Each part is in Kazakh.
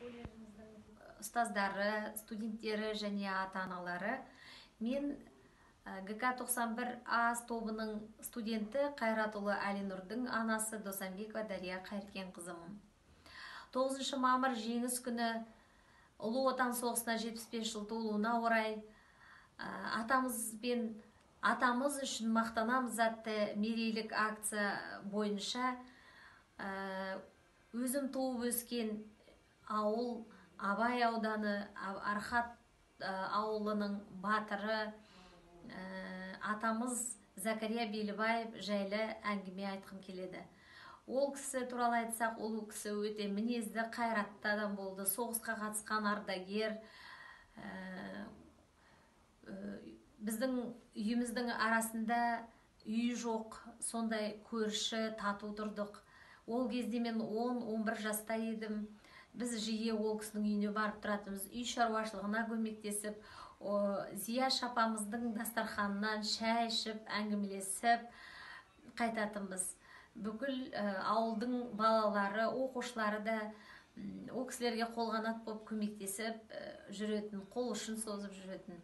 Колледжіміздің ұстаздары, студенттері және ата-аналары. Мен ГК 91 А тобының студенті Қайратұлы Әлинұрдың анасы Досанбекова Дария Қайыркенқызымын. 9 мамыр жеңіс күні, Ұлы Отан соғысына 75 жыл толуына орай атамызбен атамыз үшін мақтанамыз атты мерейлік акция бойынша өзім туып өскен ауыл Абай ауданы Архат ауылының батыры атамыз Закария Белібаев жайлы әңгіме айтқым келеді. Ол кісі туралы айтсақ, ол кісі өте мінезді, қайратты адам болды. Соғысқа қатысқан ардагер. Біздің үйіміздің арасында үй жоқ, сондай көрші тату тұрдық. Ол кезде мен 10-11 жаста едім. Біз жиі ол кісінің үйіне барып тұратынбыз. Үй шаруашылығына көмектесіп, Зия шапамыздың дастарханынан шай ішіп, әңгімелесіп қайтатынбыз. Бүкіл ауылдың балалары, оқушылары да ол кісілерге қолғанат болып көмектесіп жүретін, қол ұшын созып жүретін.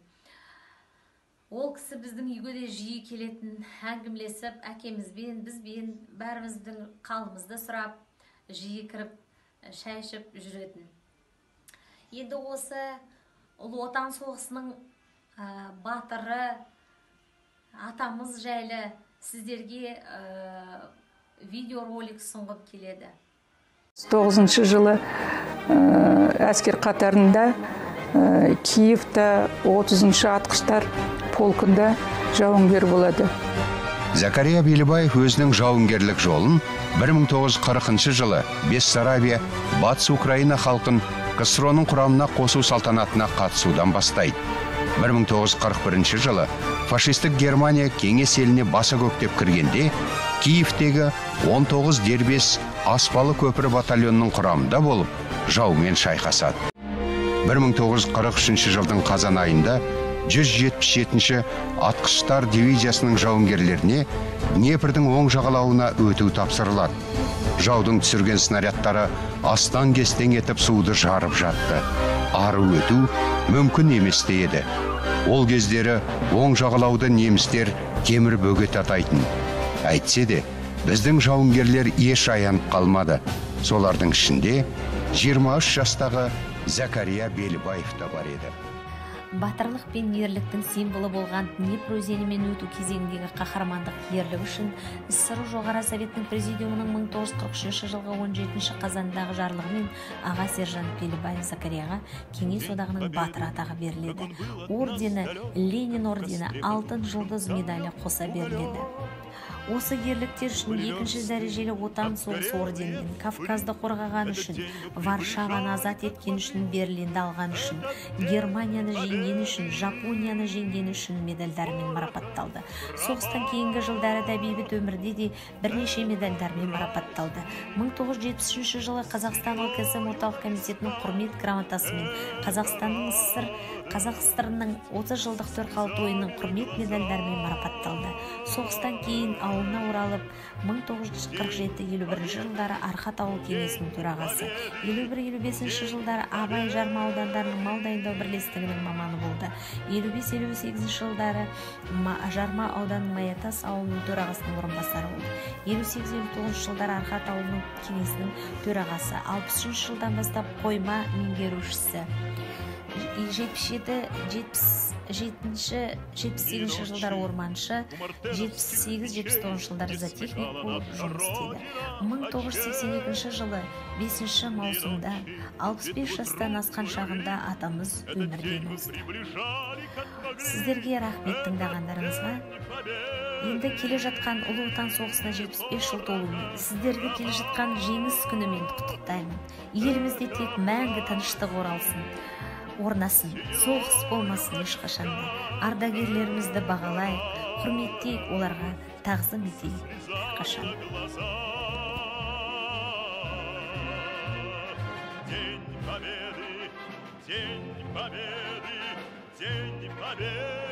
Ол кісі біздің үйге де жиі келетін, әңгімелесіп, әкемізбен, бізбен, бәріміздің қалымызды сұрап, жиі кіріп, шай ішіп жүретін. Енді осы Ұлы Отан соғысының батыры атамыз жайлы сіздерге видеоролик ұсынғым келеді. 9 жылы әскер қатарында Киевта 30-шы атқыштар полкында жауынгер болады. Закария Белібаев өзінің жауынгерлік жолын 1940 жылы Бессарабия, Батыс Украина халқын КСРО-ның құрамына қосу салтанатына қатысудан бастайды. 1941 жылы фашистік Германия кеңес еліне баса көктеп кіргенде Киевтегі 19 дербес аспалы көпір батальонының құрамында болып, жаумен шайқасады. 1943 жылдың қазан айында 177-ші атқыштар дивизиясының жауынгерлеріне Днепрдің оң жағалауына өту тапсырылады. Жаудың түсірген снарядтары астан-кестең етіп суды жарып жатты. Ары өту мүмкін емес те еді. Ол кездері оң жағалауды немістер темір бөгет атайтын. Әйтсе де, біздің жауынгерлер еш аянып қалмады. Солардың ішінде 23 жастағы Закария Белібаев та бар еді. Батырлық пен ерліктің символы болған Днепр өзенімен өту кезеңіндегі қаһармандық ерлігі үшін СССР Жоғары Советінің Президиумының 1943 жылғы 17 қазандағы жарлығымен аға сержант Белібаев Закарияға Кеңес Одағының батыры атағы беріледі. Ордені, Ленин ордені, Алтын жұлдыз медалі қоса беріледі. Осы ерліктер үшін екінші дәрежелі Отан соғысы орденімен, Кавказды қорғаған үшін, Варшаваны азат еткен үшін, Берлинді алған үшін, Германияны жеңген үшін, Жапонияны жеңген үшін медальдармен марапатталды. Соғыстан кейінгі жылдары да бейбіт өмірде де бірнеше медальдармен марапатталды. 1973 жылы Қазақстан ЛКСМ Орталық комитетінің құрмет грамотасымен, Қазақстанның СССР Қазақ ССР-ның 30 жылдық төрқалы тойының құрмет медальдарымен марапатталды. Соғыстан кейін ауылына оралып, 1947-51 жылдары Архат ауыл кеңесінің төрағасы, 51-55 жылдары Абай Жарма аудандарының мал дайындау бірлестігінің маманы болды. 55-58 жылдары Жарма ауданының Маятас ауылының төрағасының орынбасары болды. 58-59 жылдары Архат ауылының кеңесінің төрағасы, 63 жылдан бастап қойма меңгерушісі. 77-78 жылдары орманшы, 78-79 жылдары зоотехник болып жұмыс істеді. 1982 жылы 5 маусымда 65 жастан асқан шағында атамыз өмірден озды. Сіздерге рахмет тыңдағандарыңызға. Енді келе жатқан Ұлы Отан соғысына 75 жыл толуымен, сіздерді келе жатқан жеңіс күнімен құттықтаймын. Елімізде тек мәңгі тыныштық оралсын, орнасын, соғыс болмасын ешқашанда. Ардагерлерімізді бағалайық, құрметтейік, оларға тағзым етейік әрқашан. День Победы, День Победы, День Победы.